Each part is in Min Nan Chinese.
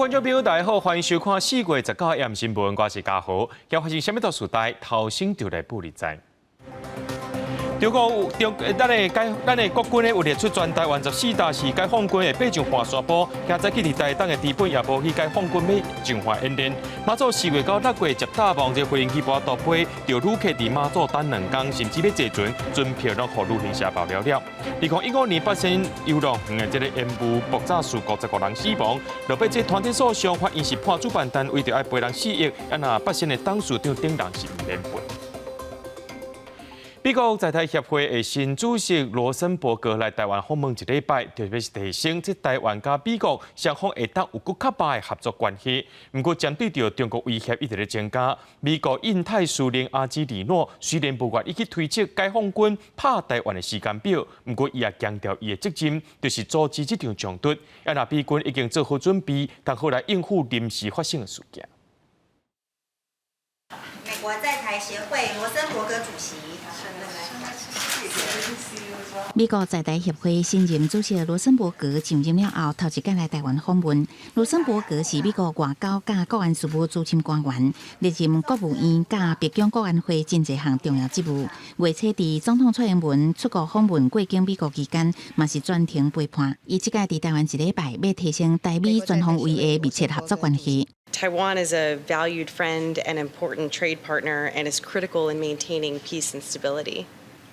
位觀眾朋友，大家好，歡迎收看4月19號新聞，我是嘉豪。今發生啥物大事代，頭先就來報你知。中國中，咱的解，咱的國軍呢有列出全台灣14搭是解放軍的爬上岸山坡，今早起佇台東的知本也無去解放軍欲上岸演練。馬祖4月到6月接搭望這飛行機跋倒飛，著旅客佇馬祖等兩工，甚至欲坐船，船票攏予旅行社包了了。2015年八仙遊樂園的這个煙霧爆炸事故，15人死亡。落尾這團體訴訟，發現是判主辦單位著愛賠人4億，啊若八仙的董事長等人是毋免賠。美國在台協會的新主席羅森伯格來台灣訪問一禮拜，特別是提升這台灣佮美國雙方會當有閣較密的合作關係。毋過針對著中國威脅一直咧增加，美國印太司令阿茲里諾雖然無願意去推測解放軍拍台灣的時間表，毋過伊也強調伊的責任就是阻止這場衝突。啊，若美軍已經做好準備，通好來應付臨時發生的事件。美國在台協會羅森伯格主席。美國在台協會新任主席羅森伯格上任了後，頭一擺來台灣訪問。羅森伯格是美國外交佮國安事務資深官員，歷任國務院佮白宮國安會真濟項重要職務。月初佇總統蔡英文出國訪問過境美國期間，嘛是專程陪伴。伊這擺佇台灣一禮拜，欲提升台美全方位的密切合作關係。 Taiwan is a valued friend and important trade partner and is critical in maintaining peace and stability.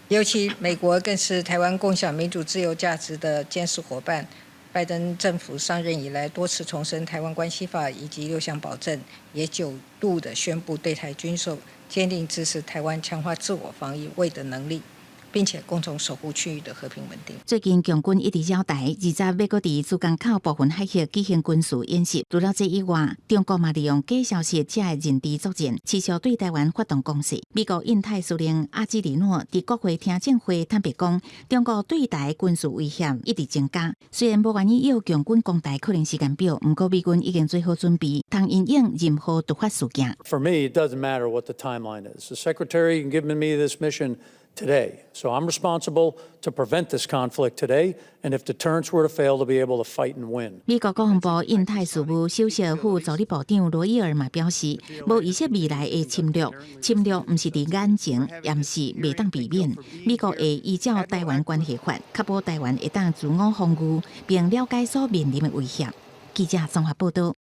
尤其美國更是台灣共享民主自由價值的堅實夥伴。拜登政府上任以來，多次重申《台灣關係法》以及六項保證，也九度的宣布對台軍售，堅定支持台灣強化自我防衛的能力，並且共同守護區域的和平穩定。最近共軍一直擾台，20欲閣佇珠江口部分海域舉行軍事演習。除了這以外，中國嘛利用假消息這个認知作戰，持續對台灣發動攻勢。美國印太司令阿茲里諾佇國會聽證會坦白講，中國對台軍事威脅一直增加。雖然無願意要共軍攻台可能時間表，毋過美軍已經做好準備，通因應任何突發事件。 For me, it doesn't matter what the timeline is. The Secretary given me this mission today. So I'm responsible to prevent this conflict today, and if deterrence were to fail, to be able to fight and win. 美國國防部印太事務首席副助理部長羅伊爾嘛表示，無預設未來的侵略，侵略毋是佇眼前，也毋是袂當避免。美國會依照台灣關係法，確保台灣會當自我防禦，並了解所面臨的威脅。記者綜合報道。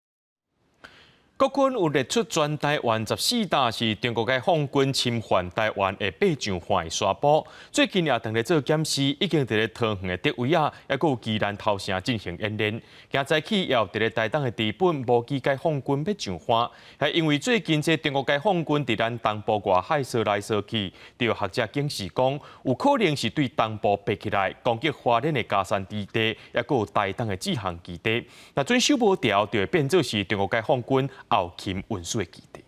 國軍有列出全台灣14搭是中國解放軍侵犯台灣的爬上岸的沙坡。最近也當咧做檢視，已經佇咧桃園的竹圍仔，抑閣有宜蘭頭城進行演練。今早起也有佇咧台東的知本模擬解放軍欲上岸，係因為最近這中國解放軍佇咱東部外海踅來踅去，就有學者警示講，有可能是對東部爬起來攻擊花蓮的佳山基地，抑閣有台東的志航基地。若準守無牢，就會變做是中國解放軍後勤運輸的基地。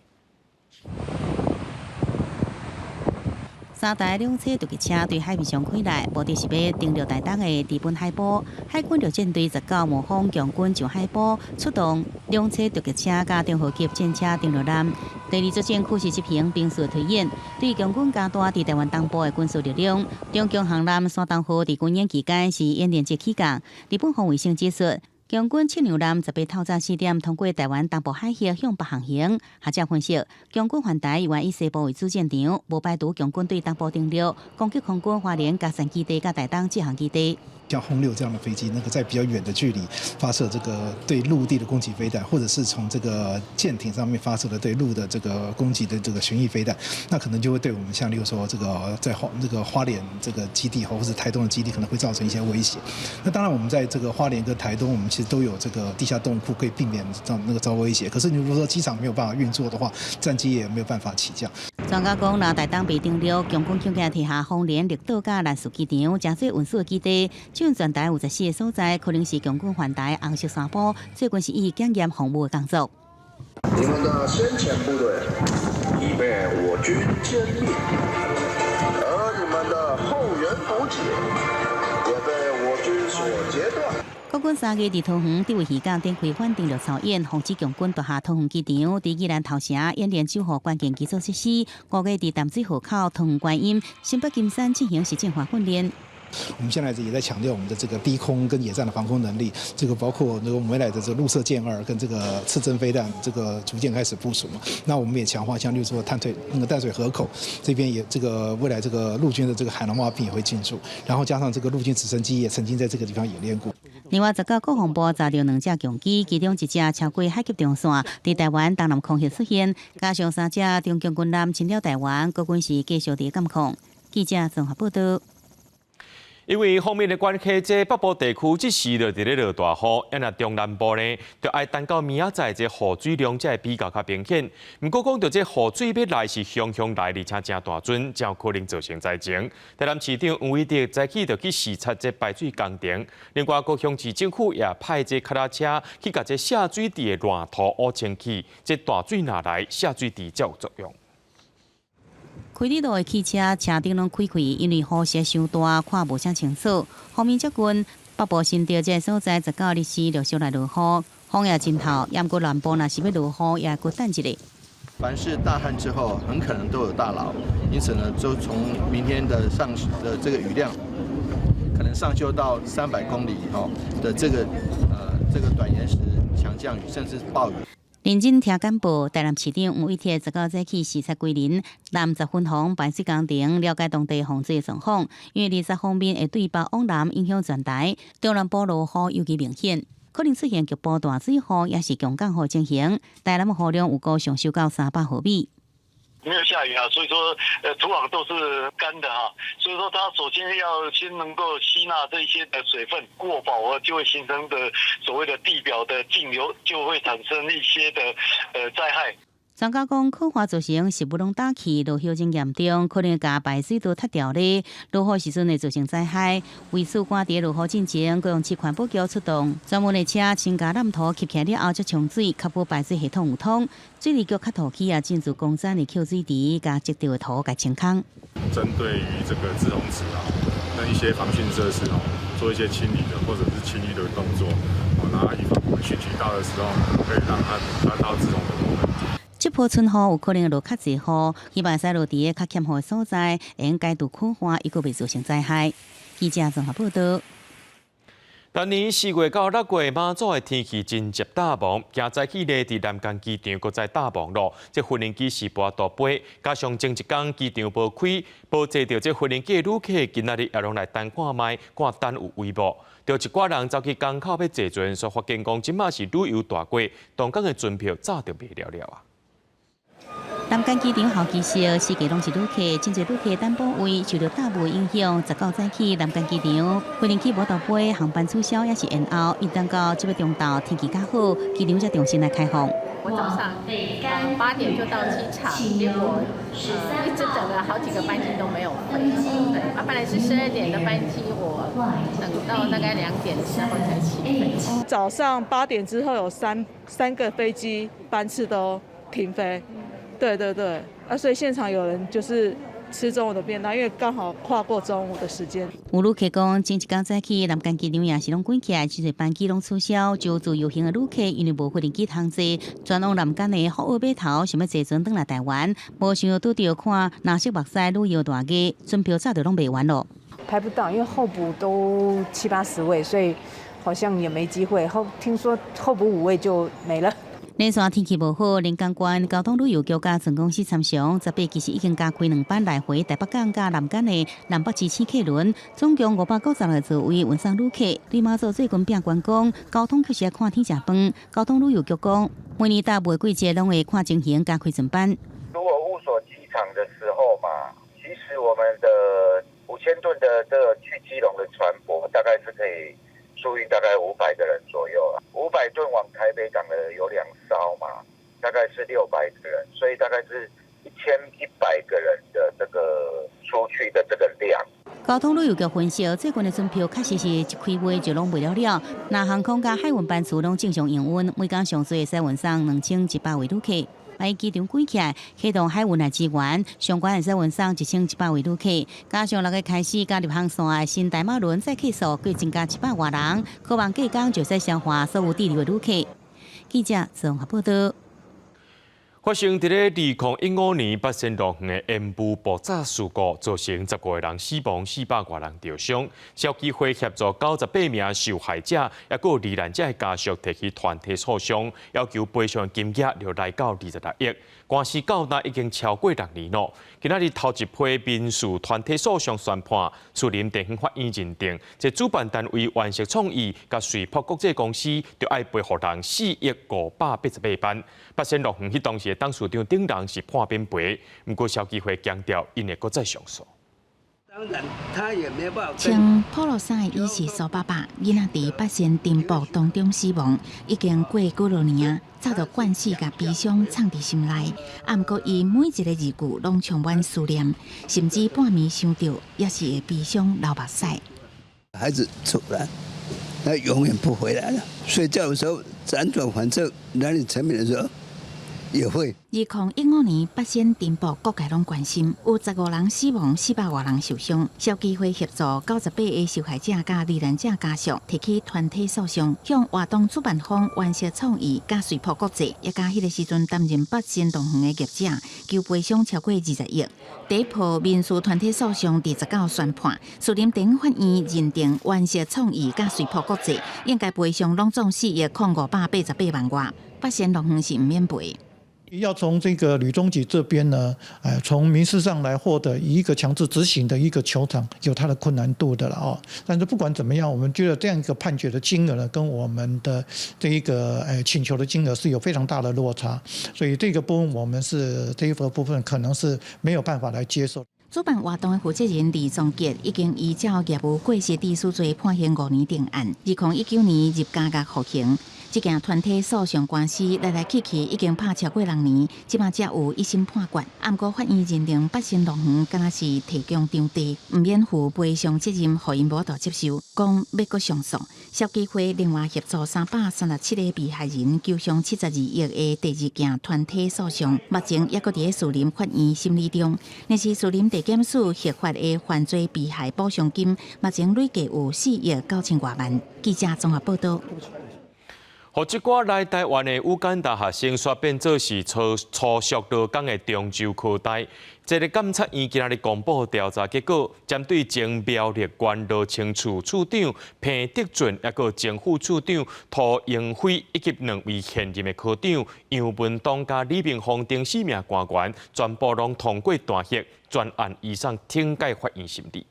三台兩棲突擊車對海面上開來，目的是欲登陸台東的知本海埔。海軍陸戰隊19模仿共軍上海埔，出動兩棲突擊車佮中號級戰車登陸艦。第二作戰區是執行兵術推演，對共軍加大佇台灣東部的軍事力量。中共航艦山東號佇軍演期間是演練這起降。日本防衛省指出，共軍巡洋艦18透早4點通過台灣東部海域向北航行。學者分析，共軍犯台猶原以西部為主戰場，無排除共軍對東部登陸，攻擊空軍花蓮佳山基地佮台東志航基地。像轟六這樣的飛機，那個在比較遠的距離發射這個對陸地的攻擊飛彈，或者是從這個艦艇上面發射的對陸的這個攻擊的這個巡弋飛彈，那可能就會對我們像例如說這個在花這個花蓮這個基地或者是台東的基地，可能會造成一些威脅。那當然，我們在這個花蓮跟台東，我們其實都有這個地下洞庫可以避免遭那個遭威脅。可是你如果說機場沒有辦法運作的話，戰機也沒有辦法起降。專家講，若台東被登陸，共軍恐驚提下豐年綠島佮蘭嶼機場，成做運輸基地。全台有14個所在，可能是共軍犯台紅色山坡，最近是以檢驗防務的工作。你們的先遣部隊已被我軍殲滅，而你們的後援補給也被我軍所截斷。國軍3月佇桃園竹圍漁港展開反登陸操演，防止共軍奪下桃園機場。佇宜蘭頭城演練守護關鍵基礎設施。5月佇淡水河口、桃園觀音、新北金山進行實戰化訓練。我們現在也在強調我們的這個低空跟野戰的防空能力，這個包括那個我們未來的這個陸射劍二跟這個刺針飛彈，這個逐漸開始部署嘛。那我們也強化，像例如說淡水那個淡水河口這邊也這個未來這個陸軍的這個海龍炮兵也會進駐，然後加上這個陸軍直升機也曾經在這個地方演練過。另外，19國防部查著兩隻強機，其中一隻超過海峽中線，佇台灣東南空域出現，加上三隻中共軍艦侵擾台灣，國軍是繼續佇監控。記者綜合報道。因為鋒面的關係，這北部地區這時就佇咧落大雨，啊若中南部呢，就愛等到明仔載這雨水量才會比較較明顯。毋過講著這雨水欲來是雄雄來，而且誠大陣，誠有可能造成災情。台南市長黃偉哲早起就去視察這排水工程，另外高雄市政府也派這腳踏車去共這瀉水池的爛土烏清去，這大水若來，瀉水池才有作用。開佇路的汽車車頂攏開開，因為雨勢傷大，看無啥清楚。鋒面接近北部新竹這个所在，19日時陸續來落雨，風也真透。毋過南部若是欲落雨，也閣等一下。凡是大旱之後，很可能都有大澇，因此呢，就從明天的上的這個雨量，可能上修到300公里吼的這個短延時強降雨，甚至暴雨。認真聽簡報，台南市長黃偉哲19早起視察歸仁南十分防排水工程，了解當地洪水的狀況。因為二十鋒面會對北往南影響全台，中南部落雨尤其明顯，可能出現局部大水雨，抑是強降雨情形。台南的雨量預估上修到300毫米。沒有下雨啊，所以說，土壤都是乾的哈，所以說它首先要先能夠吸納這些的水分，過飽和就會形成的所謂的地表的徑流，就會產生一些的災害。專家講，洘化造成食物攏焦去，落葉真嚴重，可能共排水道塞牢咧。落雨時陣會造成災害。為此，趕佇落雨進前，高雄市環保局出動專門的車清共爛土吸起來了後，才沖水，確保排水系統有通。水利局較土起啊，進駐工廠的抾水池，共積著的土共清空。針對於這個滯洪池啊，那一些防汛設施哦，做一些清理的或者是清淤的動作，哦，那以防我們汛期到的時候，可以讓它達到滯洪的功能。這波春雨有可能落較濟雨，希望會使落佇個較欠雨的所在，會用解除苦旱，抑閣袂造成災害。記者綜合報道。逐年4月到6月，馬祖的天氣真捷罩霧，今早起咧，佇南竿機場閣再罩霧咯。這無人機是跋倒飛，加上前一工機場無開，無坐著這無人機的旅客，今仔日也攏來等看覓，看等有位無。著一寡人走去港口欲坐船，煞發現講這馬是旅遊大季，當港的船票早就賣了了啊。南竿機場候機室四界攏是旅客，真濟旅客等補位，受著罩霧影響，19早起南竿機場飛行機無度飛，航班取消抑是延後，一等到這個中晝天氣較好，機場才重新來開放。我早上8點就到機場，結果一直等了好幾個班機都沒有飛。對，啊，本來是12點的班機，我等到大概2點的時候才起飛。早上8點之後有三個飛機班次都停飛。對對對，啊，所以現場有人就是吃中午的便當，因為剛好跨過中午的時間。有旅客講，前一工早起南竿機場也是攏關起來，真濟班機攏取消，就自由行的旅客因為無飛行機通坐，轉往南竿的福澳碼頭，想欲坐船轉來台灣，無想到拄著看藍色目屎旅遊大月，船票早就攏賣完咯。排不到，因為候補都七八十位，所以好像也沒機會。後聽說候補5位就沒了。連續天氣無好，連江縣交通旅遊局佮船公司參詳，18其實已經加開兩班來回台北港佮南竿的南北之星客輪，總共596個座位運送旅客。對馬祖最近變觀光，交通確實愛看天食飯。交通旅遊局講，每年罩霧季節攏會看情形加開船班。如果霧鎖機場的時候嘛，其實我們的5000噸的這個去基隆的船舶，大概是可以輸運大概500個人左右啊。500噸往台北港的有2艘嘛，大概是600個人，所以大概是1100個人的這個出去的這個量。交通旅遊局分析，最近的船票確實是一開賣就攏賣了了。那航空佮海運班次攏正常營運，每工上濟會使運送2100位旅客。萬一機場關起來，啟動海運來支援，上懸會使運送1100位旅客。加上6月開始加入航線的新大馬輪載客數，閣增加700外人，可望隔工就使消化所有滯留的旅客。記者綜合報道。發生佇咧2015年八仙樂園的煙霧爆炸事故，造成15個人死亡，400外人著傷。消基會協助98名受害者，抑閣罹難者的家屬提起團體訴訟，要求賠償金額就來到26億。官司到今已經超過6年咯。今仔日頭一批民事團體訴訟宣判，士林地方法院認定，這主辦單位源石創意佮瑞博國際公司，著愛賠予人4億588萬。八仙樂園彼當時的董事長等人是判免賠，毋過消基會強調，𪜶會閣再上訴。當然，他也沒辦法。穿破落衫的伊是蘇伯伯，囡仔佇八仙沉瀑當中死亡，已經過幾落年啊，早就慣勢共悲傷藏佇心內。啊，毋過伊每一个字句攏充滿思念，甚至半暝想著，也是會悲傷流目屎。孩子走了，他永遠不回來了。睡覺的時候輾轉反側，難以成眠的時候，也會。2015年八仙沉瀑，各界攏關心，有15人死亡，400外人受傷。消基會協助98個受害者佮罹難者家屬提起團體訴訟，向活動主辦方源石創意、佮瑞博國際，也佮彼个時陣擔任八仙樂園的業者，求賠償超過20億。第一波民事團體訴訟佇19宣判，士林地方法院認定源石創意佮瑞博國際應該賠償攏總4億零588萬外，八仙樂園是毋免賠。要從這個呂中吉這邊呢，從民事上來獲得一個強制執行的一個求償，有它的困難度的了哦。但是不管怎麼樣，我們覺得這樣一個判決的金額呢，跟我們的這一個請求的金額是有非常大的落差，所以這個部分我們是這一個部分可能是沒有辦法來接受。主辦活動的負責人李宗傑已經依照業務過失致死罪判刑5年定案，2019年入監獄服刑。這件團體訴訟官司來來去去已經拍超過6年，這擺才有一審判決。毋過法院認定八仙樂園敢若是提供場地，毋免負賠償責任，予𪜶無法度接受，講欲閣上訴。消基會另外協助337個被害人求償72億的第二件團體訴訟，目前猶閣佇咧士林法院審理中。若是士林地檢署核發的犯罪被害補償金，目前累計有4億9千外萬。記者綜合報道。予這寡來台灣的烏干達學生，煞變做是初學勞工的中州科大。這個監察院今仔日公布調查結果，針對前苗栗縣羅清處處長彭德俊，抑閣前副處長涂英輝，以及兩位現任的科長楊文東佮李明峰等四名官員，全部攏通過彈劾，全案移送懲戒法院審理。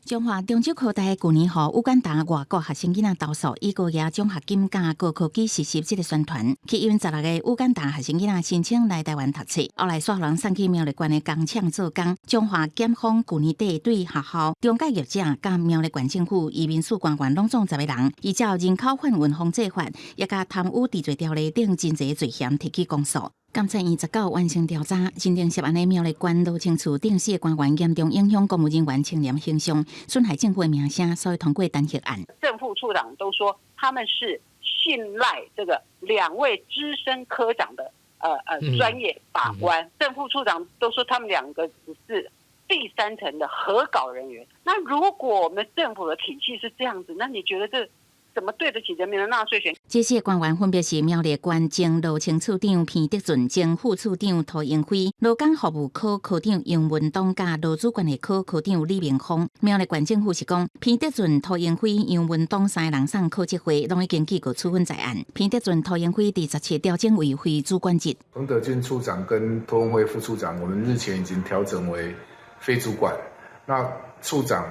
彰化中州科大舊年予烏干達外國學生囡仔投訴，以高額獎學金佮高科技實習這个宣傳，吸引16個烏干達學生囡仔申請來台灣讀冊，後來煞予人送去苗栗縣的工廠做工。彰化檢方舊年底對學校、中介業者佮苗栗縣政府移民署官員攏總10個人，依照人口販運防制法，也佮貪污治罪條例等真濟罪嫌提起公訴。監察院19完成調查，認定涉案的苗栗縣羅清處等四个官員嚴重影響公務人員清廉形象，損害政府的名聲，所以通過彈劾案。正副處長都說他們是信賴這個兩位資深科長的專業把關。正副處長都說他們兩個只是第三層的核稿人員。那如果我們政府的體系是這樣子，那你覺得這怎麼對得起人民的納稅錢？這四個官員分別是苗栗縣前羅清處長彭德俊、前副處長涂英輝、勞工服務科科長楊文東佮勞資關係科科長李明峰。苗栗縣政府是講，彭德俊、涂英輝、楊文東三個人送考紀會，攏已經記過處分在案。彭德俊、涂英輝佇17調整為非主管職。彭德俊處長跟涂文輝副處長，我們日前已經調整為非主管。那處長、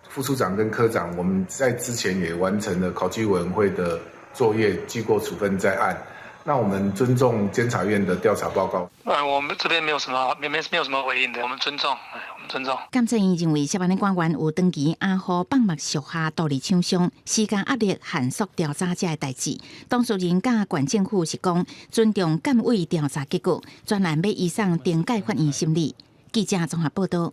副處長跟科長，我們在之前也完成了考紀委員會的作業，記過處分在案。那我們尊重監察院的調查報告。我們這邊沒有什麼，沒有什麼回應的，我們尊重，我們尊重。監察院認為，涉案的官員有長期掩護放目屬下獨立廠商，施加壓力，限縮調查這个代誌。當事人佮縣政府是講尊重監委調查結果，專案欲移送懲戒法院審理。記者綜合報道。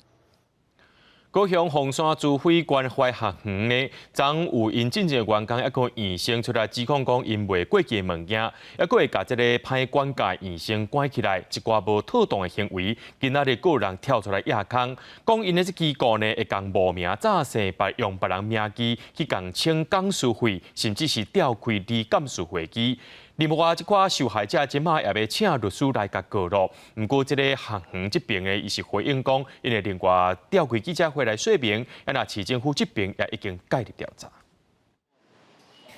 高雄鳳山慈暉關懷學園呢，昨有𪜶進前的員工抑閣醫生出來指控講，𪜶賣過期的物件，抑閣會共這个歹管教醫生關起來，一寡無妥當的行為。今仔日閣有人跳出來掖空，講𪜶的這機構呢，會共冒名詐姓，別用別人名義去共請董事費，甚至是調開理監事會議。另外，這寡受害者這馬也欲請律師來共告囉。毋過，這個學園這邊的伊是回應講，𪜶會另外召開記者會來說明。啊，若市政府這邊也已經介入調查。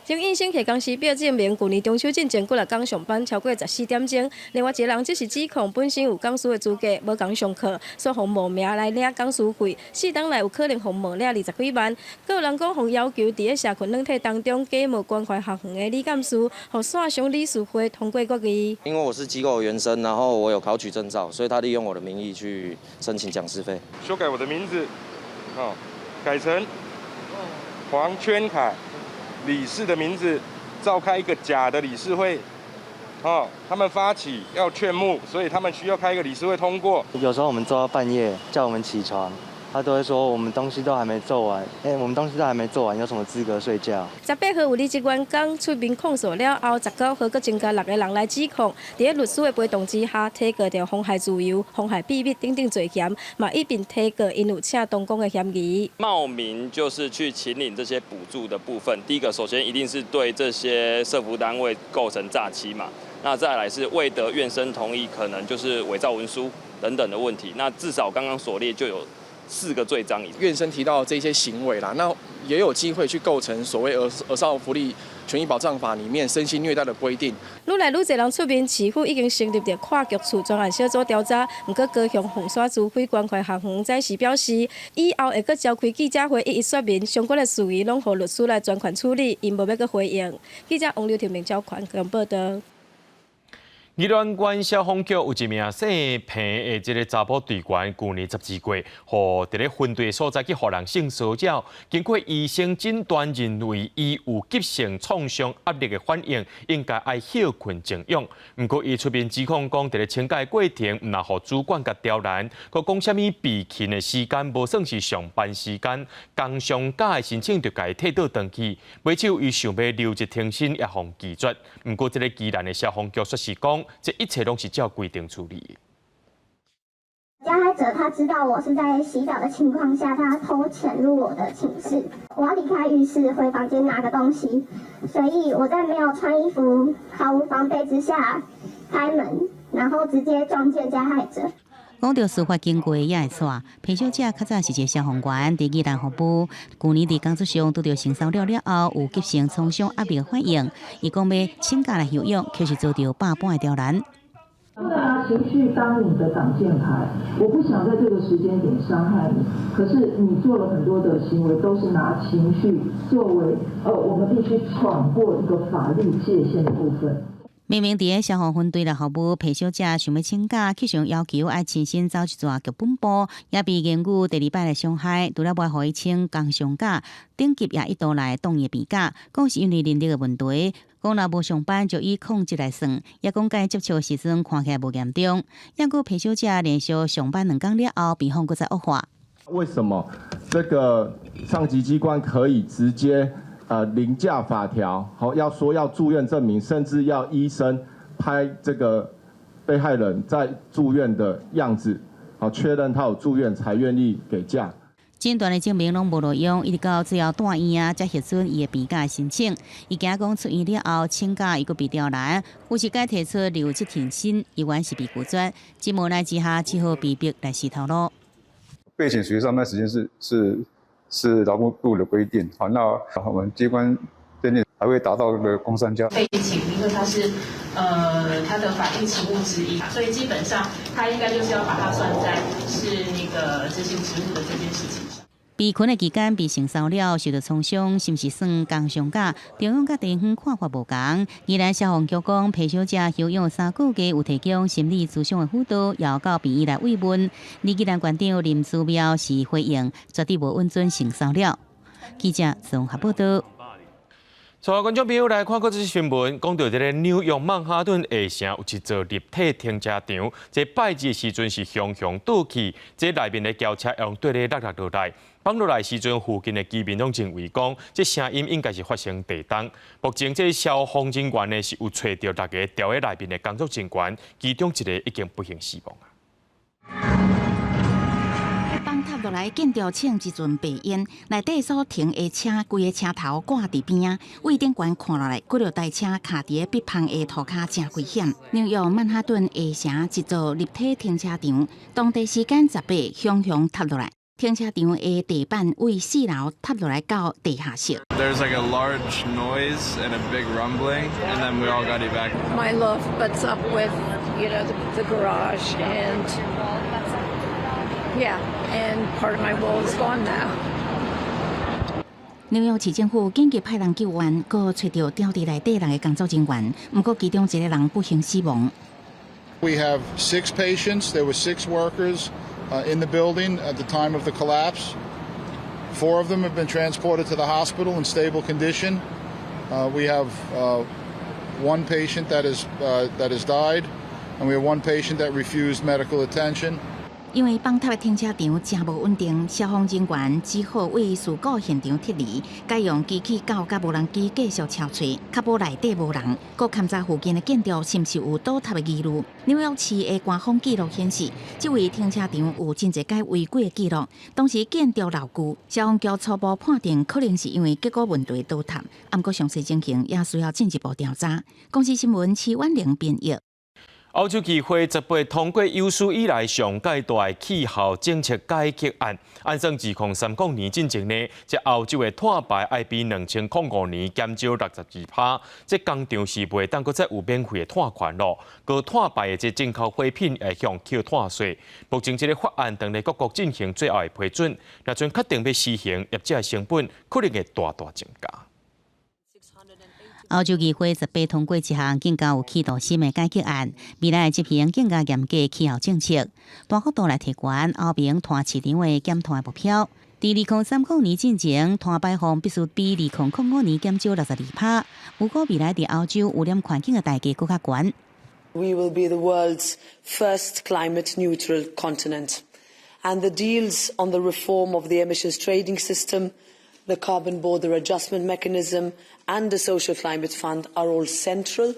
曾應生客公司表證明，舊年中秋進前幾若工上班超過14點鐘。另外一個人則是指控本身有講師的資格，無仝上課，煞予冒名來領講師費，4冬內有可能予冒領20幾萬。閣有人講，予要求佇咧社群軟體當中假冒關懷學園的理監事，予線上理事會通過決議。因為我是機構的員生，然後我有考取證照，所以他利用我的名義去申請講師費。修改我的名字，哦，改成黃圈凱。理事的名字，召開一個假的理事會，哦，他們發起要勸募，所以他們需要開一個理事會通過。有時候我們做到半夜，叫我們起床，他都會說我們東西都還沒做完，欸，我們東西都還沒做完，有什麼資格睡覺？18號有離職員工出面控訴了後，19號閣增加六個人來指控，佇咧律師的陪同之下，提告著妨害自由、妨害秘密等等罪嫌，嘛一併提告𪜶有請童工的嫌疑。冒名就是去請領這些補助的部分，第一個首先一定是對這些社福單位構成詐欺嘛，那再來是未得院生同意，可能就是偽造文書等等的問題。那至少剛剛所列就有四個罪章。院生提到這些行為啦，那也有機會去構成所謂兒少福利權益保障法裡面身心虐待的規定。愈來愈濟人出面，市府已經成立著跨局處專案小組調查。毋過高雄鳳山慈暉關懷學園早時表示，以後會閣召開記者會一一說明相關的事宜，攏予律師來專權處理，𪜶無欲閣回應。記者王劉庭明交權報道。宜蘭縣消防局有一名姓彭的這个查埔隊員，舊年12月，予佇咧分隊的所在去予人性騷擾，經過醫生診斷，認為伊有急性創傷壓力的反應，應該愛歇睏靜養。毋過伊出面指控講，佇咧請假的過程，毋若予主管共刁難，閣講啥物備勤的時間無算是上班時間，工傷假的申請就共伊退倒轉去。尾手伊想欲留職停薪，也予拒絕。毋過這个宜蘭的消防局說是講，這一切攏是照規定處理。加害者他知道我是在洗澡的情況下，他偷潛入我的寢室。我要離開浴室回房間拿個東西，所以我在沒有穿衣服、毫無防備之下開門，然後直接撞見加害者。講著事發經過也會錯，彭小姐較早是一个消防員，佇宜蘭服務。舊年佇工作上拄著性騷擾了後，有急性創傷壓力反應，伊講欲請假來休養，卻是遭著百般的刁難。不能拿情緒當你的擋箭牌，我不想在這個時間點傷害你，可是你做了很多的行為，都是拿情緒作為，我們必須闖過一個法律界限的部分。明明佇咧消防分隊來服務，彭小姐想欲請假，卻想要求愛親身走一逝劇本部，也被言語第二擺來傷害，除了無予伊請工傷假，頂級也一度來擋伊病假，講是因為人力的問題，講若無上班就以曠職來算，也講共伊接觸的時陣看起來無嚴重。毋過彭小姐連續上班2工了後，病況閣再惡化。為什麼這個上級機關可以直接凌駕法條，好要說要住院證明，甚至要醫生拍這個被害人在住院的樣子，好確認他有住院才願意給假。診斷的證明攏無路用，一直到最後住院啊，才核准伊的病假申請。伊驚講出院了後請假又閣被刁難，有時該提出留職停薪，依然是被拒絕。真無奈之下，只好被迫來試頭路。備勤屬於上班時間是勞工部的規定，好，那我們機關認定還會達到那個工傷假。備勤，因為它是它的法定勤務之一，所以基本上他應該就是要把它算在是那個執行職務的這件事情上。備勤的期間被性騷擾，受到創傷，是毋是算工傷假？中央佮地方看法無仝。宜蘭消防局講，彭小姐休養3個月，有提供心理諮商的輔導，也到病院來慰問。宜蘭縣長林姿妙是回應，絕對無允准性騷擾。記者綜合報道。所有觀眾朋友來看過這則新聞，講著這个紐約曼哈頓下城有一座立體停車場，這拜日的時陣是雄雄倒去，這內面的轎車用綴咧落落落來，放落來時陣，附近的居民攏認為講，這聲音應該是發生地動。目前這消防人員呢是有揣著六个牢佇內面的工作人員，其中一个已經不幸死亡。崩塌落來建築衝一陣白煙，內底所停的車規个車頭掛佇邊仔，位頂懸看落來，幾落台車卡佇咧壁縫的塗跤誠危險。紐約曼哈頓下城一座立體停車場，當地時間18，熊熊塌落來，停車場的地板位四樓塌落來到地下室。 There's like a large noise and a big rumbling, and then we all got evacuated. My loft butts up with the garage, and yeah, and part of my wall is gone now. 紐約市政府緊急派人救援，閣揣著吊佇內底六个工作人員，毋過其中一個人不幸死亡。 We have six patients. There were six workers in the building at the time of the collapse. Four of them have been transported to the hospital in stable condition. We have one patient that has died, and we have one patient that refused medical attention. 因為崩塌的停車場誠無穩定，消防人員只好為事故現場撤離，改用機器狗佮無人機繼續搜揣，確保內底無人。閣勘查附近的建築是毋是有倒塌的疑慮。紐約市的官方記錄顯示，這位停車場有真濟擺違規的記錄。當時建築老舊，消防局初步判定可能是因為結構問題倒塌。毋過詳細情形也需要進一步調查。公視新聞徐婉玲編譯。歐洲議會18通過有史以來上蓋大的氣候政策改革案，按算2030年進前呢，這歐洲的碳排愛比2005年減少62%，這工廠是袂當閣再有免費的碳權囉，閣碳排的這進口貨品會向扣碳稅。目前這个法案當咧各國進行最後的批准，若陣確定欲施行，業者的成本可能會大大增加。歐洲議會18通過一項更加有企圖心的改革案，未來執行更加嚴格氣候政策，大幅度來提懸歐盟碳市場的減碳目標。佇2030年進前，碳排放必須比2005年減少62%。毋過未來佇歐洲污染環境的代價閣較懸。 We will be the world's first climate neutral continent, and the deals on the reform of the emissions trading system, the carbon border adjustment mechanism and the social climate fund are all central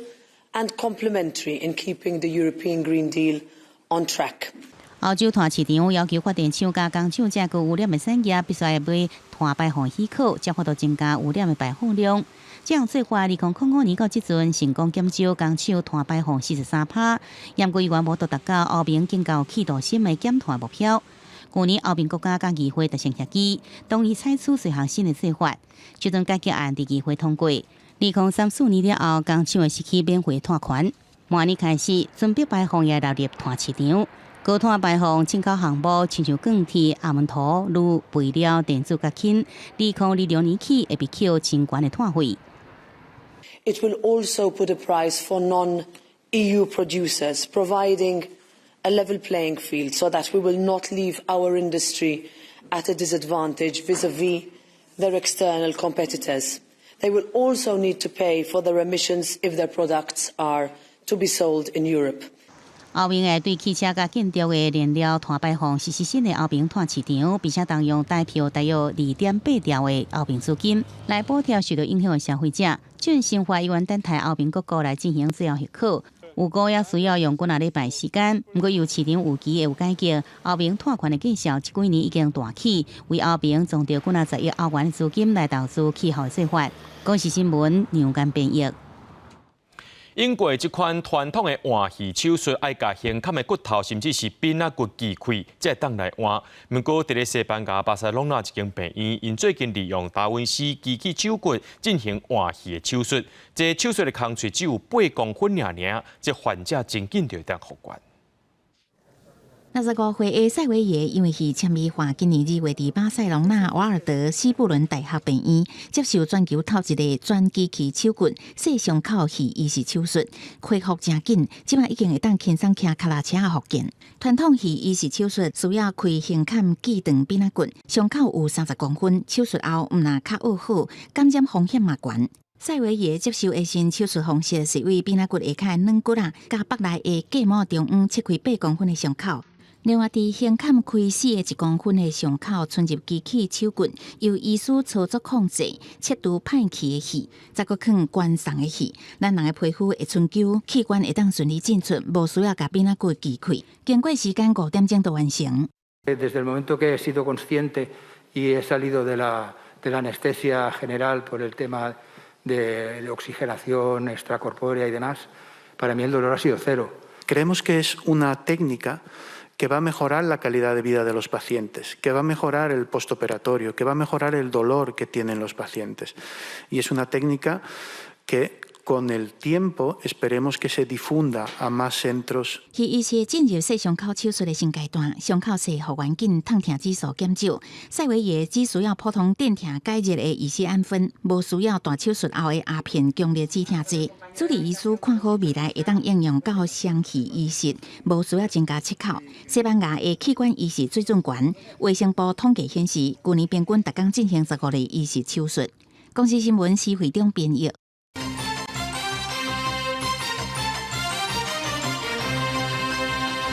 and complementary in keeping the European Green Deal on track. 歐洲碳市場要求發電廠佮工廠這高污染的產業必須愛買碳排放許可，才法度增加污染的排放量。這項做法，2005年到這陣成功減少工廠碳排放43%，毋過猶原無達到歐盟更較有企圖心的減碳目標。去年歐盟國家佮議會達成協議，同意採取這項新的做法。這陣改革案佇議會通過，2034年了後，工廠會失去免費碳權。明年開始，船舶排放也納入碳市場。高碳排放進口項目，親像鋼鐵、紅毛土、鋁、肥料、電子佮氫，2026年起會被扣真懸的碳費。 It will also put a price for non-EU producers, providing a level playing field so that we will not leave our industry at a disadvantage vis-à-vis their external competitors. They will also need to pay for their emissions if their products are to be sold in Europe. 歐盟會對汽車佮建築的燃料碳排放實施新的歐盟碳市場，並且動用代票大約2.8兆的歐盟資金來補貼受到影響的消費者。這項新法猶原等待歐盟各國來進行最後核可，預估也需要用幾若禮拜時間。毋過由市場預期會有改革，歐盟碳權的價數這幾年已經大起，為歐盟賺著幾若十億歐元的資金來投資氣候做法。公視新聞楊堅編譯。英國這款傳統的換耳手術，愛共胸坎的骨頭，甚至是邊仔骨锯開，才會當來換。毋過，佇咧西班牙巴塞隆納一間病院，𪜶最近利用達文西機器手骨進行換耳的手術。這手術的工序只有8公分爾爾，這患者真緊就會當復原。65歲的塞維耶因為耳纖維化，今年2月佇巴塞隆納瓦爾德斯布倫大學病院接受全球頭一个全機器手骨細傷口耳移植手術，恢復誠緊，這擺已經會當輕鬆騎腳踏車復健。傳統耳移植手術需要開胸坎鋸斷邊仔骨，傷口有30公分，手術後毋但較好好，感染風險嘛懸。塞維耶接受的新手術方式是對邊仔骨下跤軟骨仔，佮腹內的隔膜中央切開8公分的傷口。另外，佇胸坎開4.1公分的傷口，伸入機器手骨，由醫師操作控制，切除歹去的耳，再閣囥懸送的耳。咱人的皮膚會春秋，器官會當順利進出，無需要共邊仔骨鋸開。經過時間5點鐘就完成。Desde el momento que he sido consciente y he salido de la anestesia general por el tema de oxigenación extracorpórea y demás, para mí el dolor ha sido cero. Creemos que es una técnica que va a mejorar la calidad de vida de los pacientes, que va a mejorar el postoperatorio, que va a mejorar el dolor que tienen los pacientes. Y es una técnica que con el tiempo esperemos que se difunda a más centros. 彼醫師進入細傷口手術的新階段，傷口細復原緊，疼痛指數減少。塞維耶只需要普通電疼解熱的乙酰胺酚，無需要大手術後的鴉片強力止痛劑。主治醫師看好未來會當應用到雙器移植，無需要增加切口。西班牙的器官移植水準懸，衛生部統計顯示，舊年平均逐工進行15例移植手術。公視新聞施會長編譯。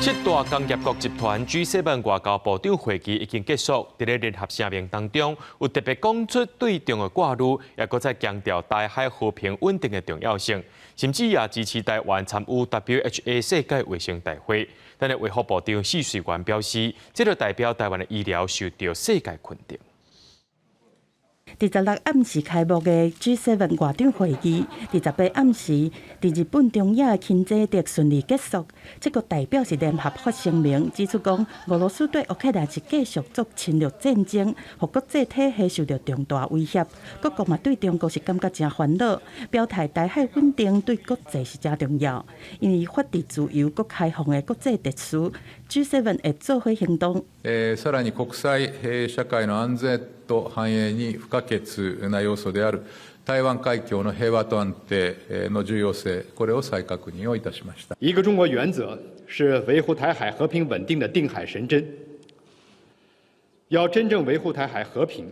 七大工業國集團 G7 外交部長會議已經結束，佇咧聯合聲明當中，有特別講出對中的掛慮，也閣再強調台海和平穩定的重要性，甚至也支持台灣參與 WHA 世界衛生大會。但是衛福部長許瑞元表示，這個代表台灣的醫療受到世界肯定。佇16暗時開幕的 G7 外長會議，佇18暗時佇日本中野輕井澤順利結束。這個代表是聯合發聲明，指出講，俄羅斯對烏克蘭是繼續做侵略戰爭，予國際體系受到重大威脅。各國嘛對中國是感覺誠煩惱，表態台海穩定對國際是誠重要，因為法治自由閣開放的國際秩序，G7 會做伙行動。さらに國際社會の安全と繁栄に不可欠な要素である台灣海峽の平和と安定の重要性、これを再確認をいたしました。一個中國原則是維護台海和平穩定的定海神針。要真正維護台海和平，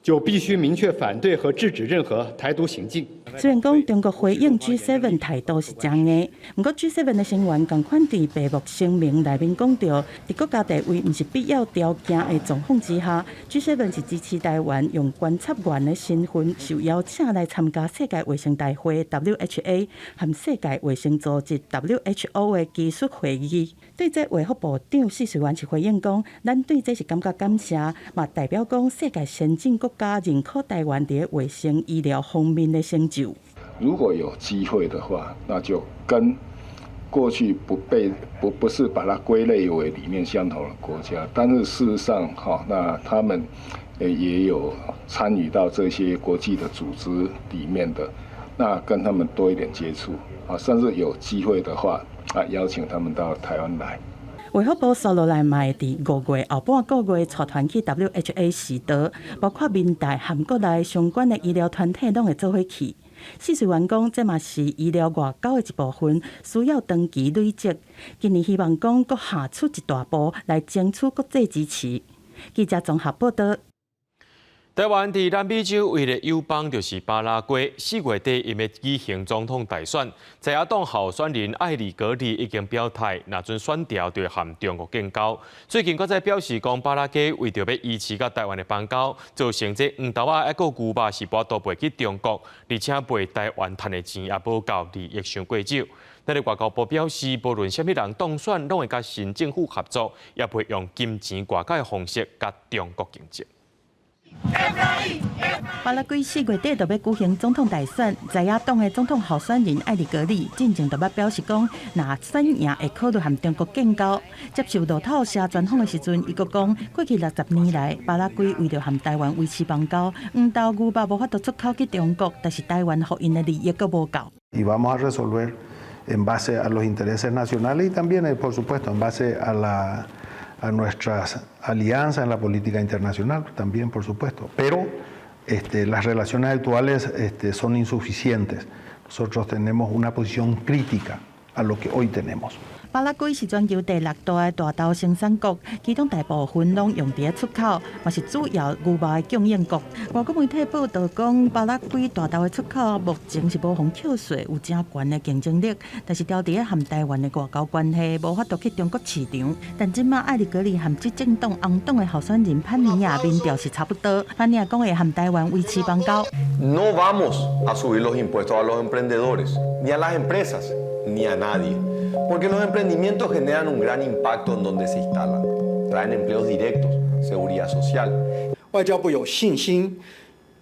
就必須明確反對和制止任何台獨行徑。雖然講中國回應 G7 態度是誠硬，毋過 G7 的成員仝款佇閉幕聲明內面講著，佇國家地位毋是必要條件的狀況之下，G7 是支持台灣用觀察員的身份受邀請來參加世界衛生大會 WHA 和世界衛生組織 WHO 的技術會議。對這衛福部長許瑞元是回應講，咱對這是感覺感謝，嘛代表講世界先進國家認可台灣佇衛生醫療方面的成就。如果有機會的話，那就跟過去不被不不是把它歸類為理念相同的國家，但是事實上，哈，那他們也有參與到這些國際的組織裡面的，那跟他們多一點接觸，啊，甚至有機會的話，啊，邀請他們到台灣來。衛福部紲落來嘛會佇5月後半個月帶團去 WHA 視導，包括民大和國內相關的醫療團體攏會做伙去。許瑞元講，這嘛是醫療外交的一部分，需要長期累積。今年希望講，閣下出一大步來爭取國際支持。記者綜合報道。台灣佇南美洲唯一的友邦就是巴拉圭，4月底𪜶欲舉行總統大選，在野黨候選人艾利格里已經表態，若準選著就會和中國建交。最近閣再表示講，巴拉圭為著欲維持佮台灣的邦交，造成這黃豆仔抑閣牛肉是無法度賣去中國，而且賣台灣趁的錢也無夠，利益傷過少。咱的外交部表示，無論啥物人當選，攏會佮新政府合作，也袂用金錢外交的方式佮中國競爭。巴拉圭4月底就欲舉行總統大選，在野黨的總統候選人艾利格里進前就捌表示講，若選贏會考慮和中國建交。接受路透社專訪的時陣，伊閣講，過去60年來，巴拉圭為著和台灣維持邦交，黃豆牛肉無法度出口去中國，但是台灣予𪜶的利益閣無夠。 Y vamos a resolver en base a los intereses nacionales y también, por supuesto, en base a nuestras alianzas en la política internacional, también, por supuesto. Pero las relaciones actuales son insuficientes. Nosotros tenemos una posición crítica a lo que hoy tenemos. 巴拉圭是全球第六大的大豆生產國，其中大部分攏用佇咧出口，嘛是主要牛肉的供應國。外國媒體報導講，巴拉圭大豆的出口目前是無予扣稅，有誠懸的競爭力，但是牢佇咧和台灣的外交關係無法度去中國市場。但這馬艾利格里和執政黨紅黨的候選人潘尼亞民調是差不多。潘尼亞講會和台灣維持邦交。 No vamos a subir los impuestos a los emprendedores, ni a las empresas, ni a nadie, porque los emprendimientos generan un gran impacto en donde se instalan. Traen empleos directos, seguridad social. 外交部有信心，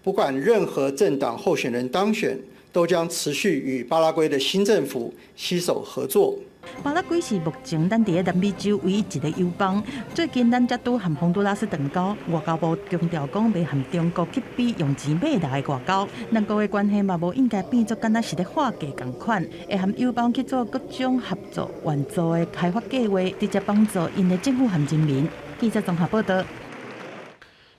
不管任何政黨候選人當選，都將持續與巴拉圭的新政府攜手合作。巴拉圭是目前咱佇咧南美洲唯一一个友邦。最近咱才拄和洪都拉斯斷交，外交部強調講袂和中國去比用錢買來的外交，兩國的關係嘛無應該變做敢若是咧劃價仝款，會和友邦去做各種合作援助的開發計劃，直接幫助𪜶的政府和人民。記者綜合報道。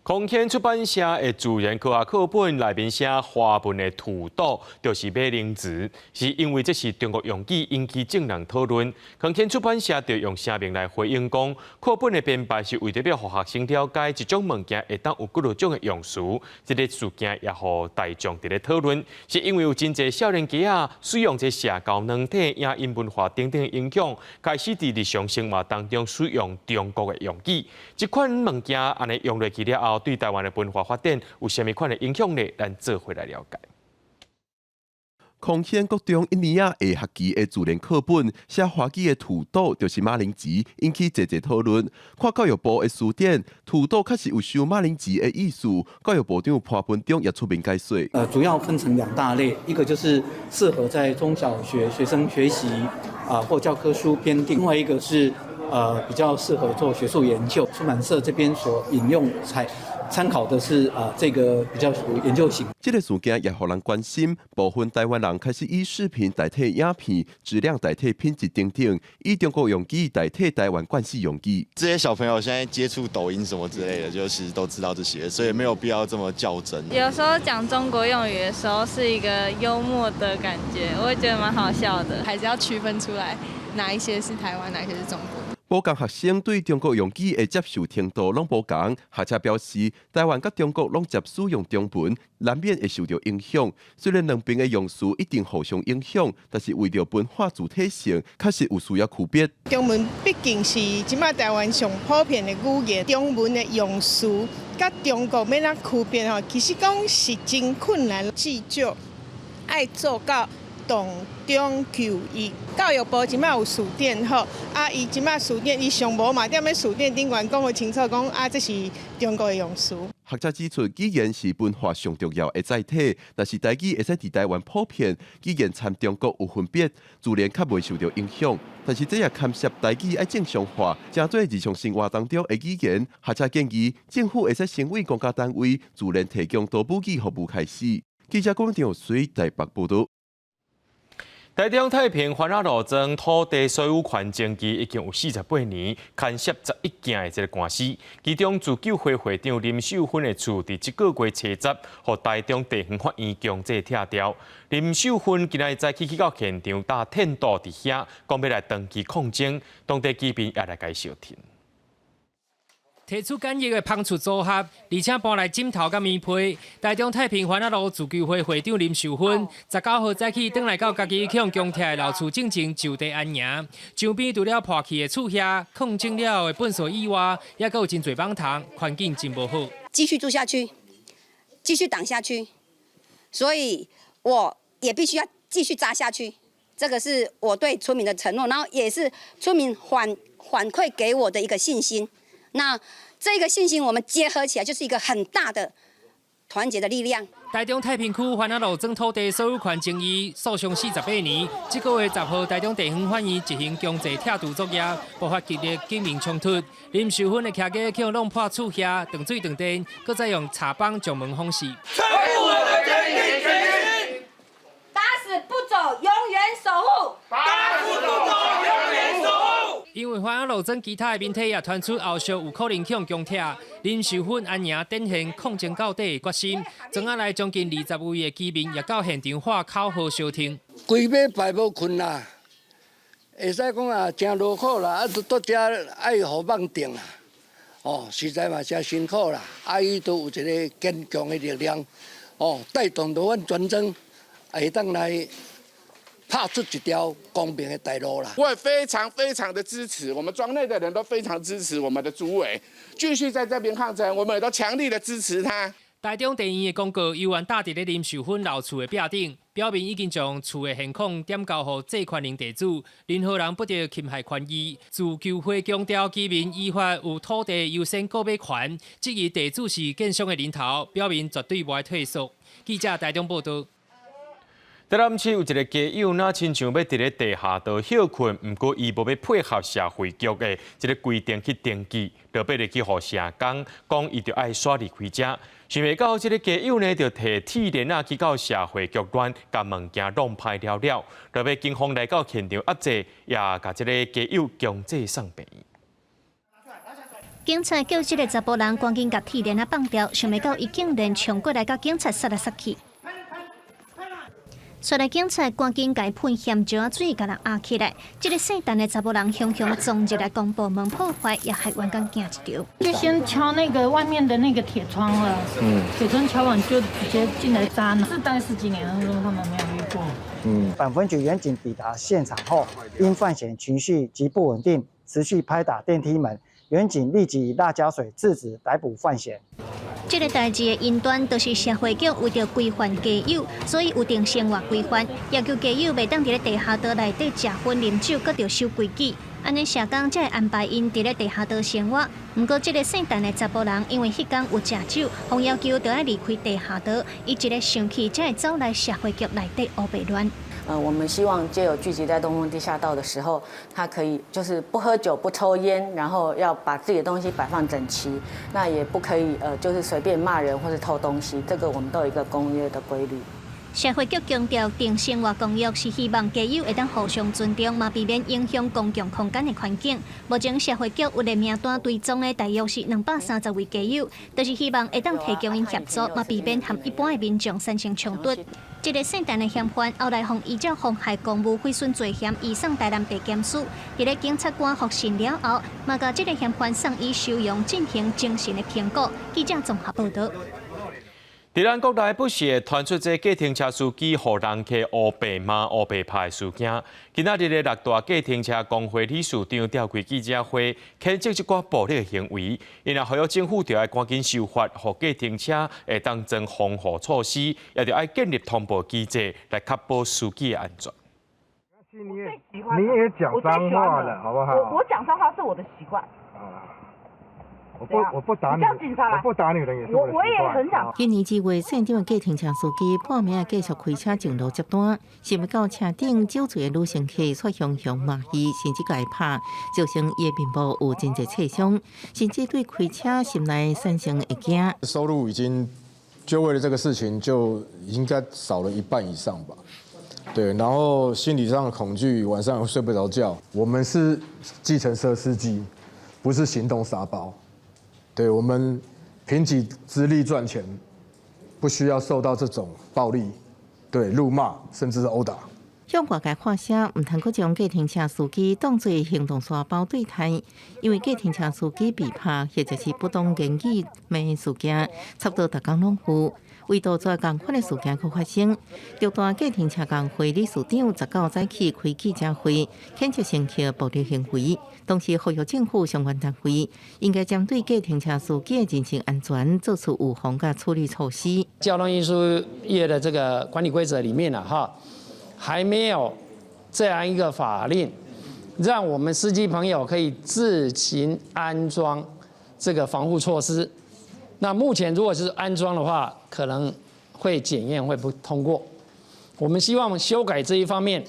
空天出版社的自然科學課本內面寫華文的土豆就是馬鈴薯，是因為這是中國用語引起眾人討論。空天出版社就用聲明來回應講，課本的編排是為著欲予學生了解這種物件會當有幾多種的用詞。這个事件也予大眾佇咧討論，是因為有真濟少年家仔使用這社交軟體、影音文化等等的影響，開始佇日常生活當中使用中國的用語。這款物件按呢用落去了後，對台灣的文化發展有啥物款的影響呢？咱做伙來了解。空天國中一年仔下學期的自然課本寫華語的土豆就是馬鈴薯，引起濟濟討論。看教育部的辭典，土豆確實有收馬鈴薯的意思。教育部長潘文忠也出面解說。主要分成兩大類，一個就是適合在中小學學生學習啊或教科書編訂，另外一個是比較適合做學術研究。出版社這邊所引用採參考的是啊，這個比較屬於研究型。這个事件也予人關心，部分台灣人開始以視頻代替影片，質量代替品質等等，以中國用語代替台灣慣勢用語。這些小朋友現在接觸抖音什麼之類的，就其實都知道這些，所以沒有必要這麼較真。有時候講中國用語的時候，是一個幽默的感覺，我會覺得蠻好笑的。還是要區分出來，哪一些是台灣，哪一些是中國。無仝學生對中國用語的接受程度攏無仝，學者表示，台灣佮中國攏捷使用中文，難免會受著影響。雖然兩邊的用詞一定互相影響，但是為著文化主體性，確實有需要區別。中文畢竟是這擺台灣上普遍的語言，中文的用詞佮中國欲按怎區別吼，其實講是真困難，至少愛做到動中求異。教育部這擺有辭典吼，啊，伊這擺辭典，伊上無嘛，踮咧辭典頂懸講予清楚，講啊，這是中國的用詞。學者指出，語言是文化上重要的載體，若是台語會使佇台灣普遍，語言參中國有分別，自然較袂受著影響。但是這也牽涉台語愛正常化，成做日常生活當中的語言。學者建議，政府會使成為公家單位，自然提供多母語服務開始。記者郭長水台北報道。台中太平番仔路莊土地所有權爭議已經有48年，牽涉11件的這个官司。其中自救會會長林秀芬的厝，佇這个月初十，予台中地方法院強制拆掉。林秀芬今仔日早起去到現場搭天道佇遐，講欲來長期抗爭，當地居民也來共伊相挺。提出簡易的芳厝組合，而且搬來枕頭佮棉被。台中太平番仔路自救會會長林秀芬，19號早起轉來到家己予強拆的老厝進前就地安營。牆邊除了破去的厝遐，抗爭了的糞埽以外，猶閣有真濟蠓蟲，環境真無好。繼續住下去，繼續擋下去，所以我也必須要繼續紮下去。這個是我對村民的承諾，然後也是村民反饋給我的一個信心。那這個信心，我們結合起來，就是一個很大的團結的力量。台中太平區番仔路莊土地所有權爭議訴訟48年，這个月10號，台中地方法院執行強制拆除作業，爆發激烈警民衝突。林秀芬的徛家予弄破厝遐，斷水斷電，閣再用柴枋將門封死。打死不走，永遠守護。打死不走，永遠守護。因為番仔路莊其他的民體也傳出後續有可能予強拆，林秀芬安營展現抗爭到底的決心。莊仔內將近20位的居民也到現場喊口號相挺。規禮拜無睏啦，會使講啊，誠勞苦啦，啊，佇遮愛予蠓叮啦，哦，實在嘛誠辛苦啦。啊，伊都有一个堅強的力量，哦，帶動著阮全莊會當來拍出一條光明的大路啦。我也非常非常的支持，我們莊內的人都非常支持我們的主委，繼續在這邊抗爭，我們也都強力的支持他。台中地院的公告，猶原貼佇咧林秀芬老厝的壁頂，表明已經將厝的現況轉交予債權人地主，任何人不得侵害權益。自救會強調，居民依法有土地優先購買權，質疑地主是建商的人頭，表明絕對袂退縮。記者台中報道。台南市有一个街友，若親像欲佇咧地下道歇睏，毋過伊無欲配合社會局的這个規定去登記，就欲入去予社工講，伊就愛煞離開遮。想袂到這个街友呢，就提鐵鏈仔去到社會局亂，共物件弄歹了了，落尾警方來到現場壓制，也共這个街友強制送病院。警察叫這个查埔人趕緊共鐵鏈仔放掉，想袂到伊竟然衝過來共警察殺來殺去。隨來警察趕緊共伊噴鹹椒仔水，共人壓起來。這个姓陳的查埔人雄雄撞入來公部門破壞，也害員工驚一跳。就先敲那個外面的那個鐵窗了，鐵窗敲完就直接進來砸。是待十幾年，他們沒有遇過。本分局員警抵達現場後，因犯嫌情緒極不穩定，持續拍打電梯門，員警立即以辣椒水制止逮捕犯嫌。這个代誌的因端，就是社會局為著規範街友，所以有定生活規範，要求街友袂當佇咧地下道內底食薰、啉酒，閣著守規矩。按呢社工才會安排𪜶佇咧地下道生活。毋過，這个姓陳的查埔人，因為彼工有食酒，予要求著愛離開地下道，伊一个生氣，才會走來社會局內底烏白亂。我們希望街友聚集在東風地下道的時候，他可以就是不喝酒、不抽菸，然後要把自己的東西擺放整齊，那也不可以就是隨便罵人或是偷東西，這個我們都有一個公約的規律。社會局強調，定生活公約是希望街友會當互相尊重，嘛避免影響公共空間的環境。目前社會局有列名單追蹤的大約是230位街友，就是希望會當提供𪜶協助，嘛避免和一般的民眾產生衝突。這个姓陳的嫌犯後來予依照妨害公務毀損罪嫌移送台南地檢署。佇咧檢察官複訊了後，嘛共這个嫌犯送醫收容進行精神的評估。記者綜合報道。佇咱國內不時會傳出這計程車司機予人客烏白罵、烏白拍的事件。今仔日的六大計程車公會理事長召開記者會，譴責這寡暴力行為。𪜶也呼籲政府著愛趕緊修法，予計程車會當裝防護措施，也著愛建立通報機制來確保司機的安全。你也講髒話了，好不好？我講髒話是我的習慣。我不打你，我不打女人也是我我也很想。今年2月，縣長的計程車司機半暝繼續開車上路接單，想袂到車頂酒醉的女乘客卻雄雄罵伊，甚至共伊拍，造成伊的面部有真濟擦傷，甚至對開車心內產生會驚。收入已經就為了這個事情就應該少了一半以上吧。對，然後心理上的恐懼，晚上睡不着覺。我們是計程車司機，不是行動沙包。對，我們憑己之力賺錢，不需要受到這種暴力、對辱罵，甚至是毆打。向外界發聲，毋通閣將計程車司機當做行動沙包對待，因為計程車司機被拍或者是不當言語罵事件，差不多逐工攏有。為杜絕仝款的事件閣發生，六大計程車公會理事長19早起開記者會，譴責乘客暴力行為，同時呼籲政府相關單位應該針對計程車司機的人身安全做出預防佮處理措施。交通運輸業的這個管理規則裡面啊，哈，還沒有這樣一個法令，讓我們司機朋友可以自行安裝這個防護措施。那目前如果是安裝的話，可能會檢驗會不通過。我們希望修改這一方面，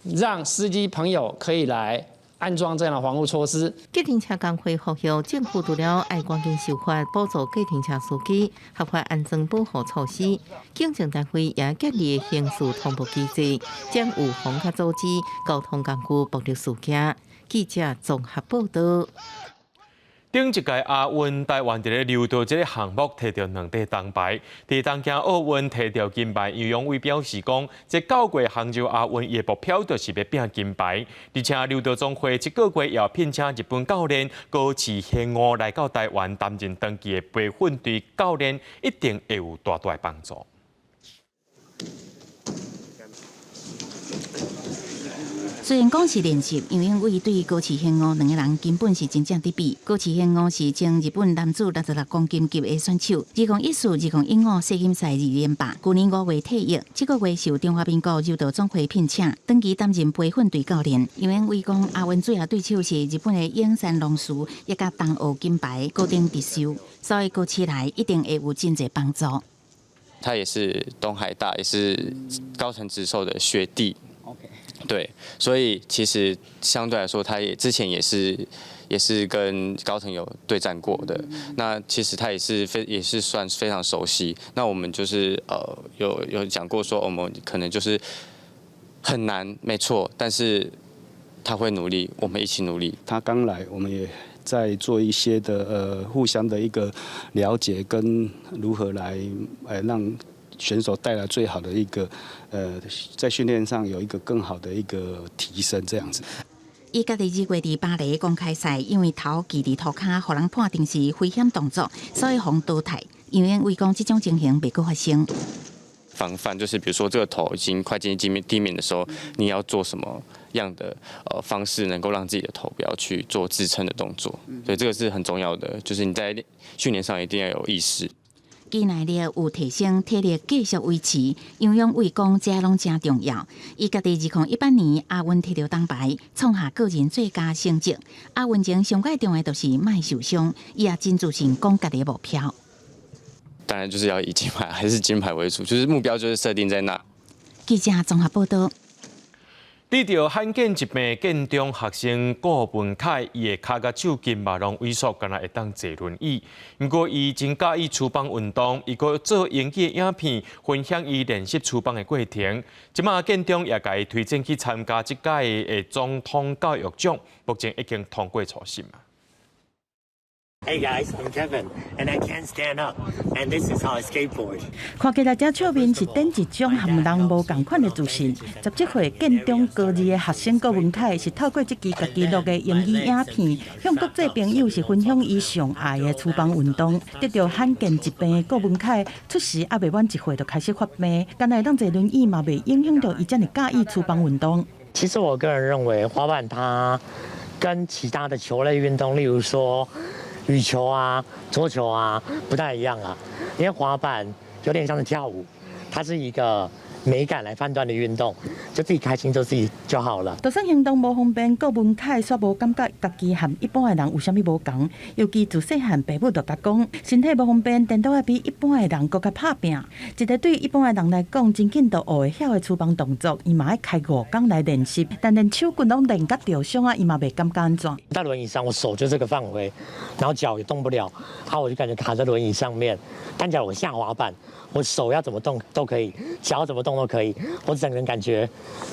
讓司機朋友可以來安裝這樣的防護措施。計程車公會呼籲政府除了愛趕緊修法補助計程車司機合法安裝保護措施，警政單位也建立刑事通報機制，將預防佮阻止交通工具暴力事件。記者綜合報道。頂一屆亞運，台灣佇咧柔道這个項目提著兩塊銅牌。佇東京奧運提著金牌，游勇緯表示講，這九月杭州亞運伊的目標就是欲拼金牌。而且柔道總會這個月也聘請日本教練高池賢吾來到台灣擔任長期的培訓，對教練一定會有大大的幫助。雖然講是練習，楊勇緯對高池賢吾兩个人根本是真正佇比。高池賢吾是前日本男子66公斤級的選手，2014、2015世錦賽二連霸，舊年5月退役，這個月受中華民國柔道總會聘請，長期擔任培訓隊教練。楊勇緯講，亞運主要對手是日本的影山龍樹，也佮東奧金牌高町直修，所以高池來一定會有真濟幫助。他也是東海大，也是高層直壽的學弟。對，所以其實相對來說，他也之前也是跟高層有對戰過的。那其實他也是算非常熟悉。那我們就是有講過說，我們可能就是很難，沒錯，但是他會努力，我們一起努力。他剛來，我們也在做一些的互相的一個了解，跟如何來讓選手帶來最好的一個，在訓練上有一個更好的一個提升，這樣子。伊家己2月佇巴黎公開賽，因為頭徛佇塗跤，予人判定是危險動作，所以予淘汰。楊勇緯講，這種情形袂閣發生。防範就是，比如說這個頭已經快接近地面地面的時候，你要做什麼樣的方式，能夠讓自己的頭不要去做支撐的動作？所以這個是很重要的，就是你在訓練上一定要有意識。肌耐力有提升，體力繼續維持。楊勇緯講，這攏誠重要。伊家己2018年亞運摕著銅牌，創下個人最佳成績。亞運前上蓋重要就是莫受傷，伊也真自信講家己的目標。當然就是要以金牌還是金牌為主，就是目標就是設定在那。記者綜合報道。得著罕見疾病建中學生顧文凱，伊的跤佮手筋肉攏萎縮，干焦會當坐輪椅。毋過伊真佮意廚房運動，伊閣做英語的影片，分享伊練習廚房的過程。這馬建中也共伊推薦去參加這屆的總統教育獎，目前已經通過初審。 Hey guys, I'm Kevin, and I can't stand up, and this is how I skateboard. 看起來這笑面是頂一種和人無仝款的自信。17歲建中高二的學生郭文凱是透過這支家己錄的英語影片，向國際朋友是分享伊上愛的廚房運動。得著罕見疾病的郭文凱，出世猶未滿1歲就開始發病，干焦會當坐輪椅嘛，袂影響著伊遮爾佮意廚房運動。其實我個人認為，滑板它跟其他的球類運動，例如說羽球啊、桌球啊，不太一樣啊，因為滑板有點像是跳舞，它是一個美感來判斷的運動，就自己開心就自己就好了。就算行動無方便，郭文凱煞無感覺家己和一般的人有啥物無仝。尤其自細漢，爸母就共講，身體無方便，顛倒愛比一般的人閣較拍拚。一個對一般的人來講，真緊就學會曉的廚房動作，伊嘛愛開5工來練習，但連手骨攏練甲著傷啊，伊嘛袂感覺按怎。在輪椅上，我手就這個範圍，然後腳也動不了，好，我就感覺卡在輪椅上面。但假如我下滑板，我手要怎麼動都可以，腳怎麼動都可以，我整個人感覺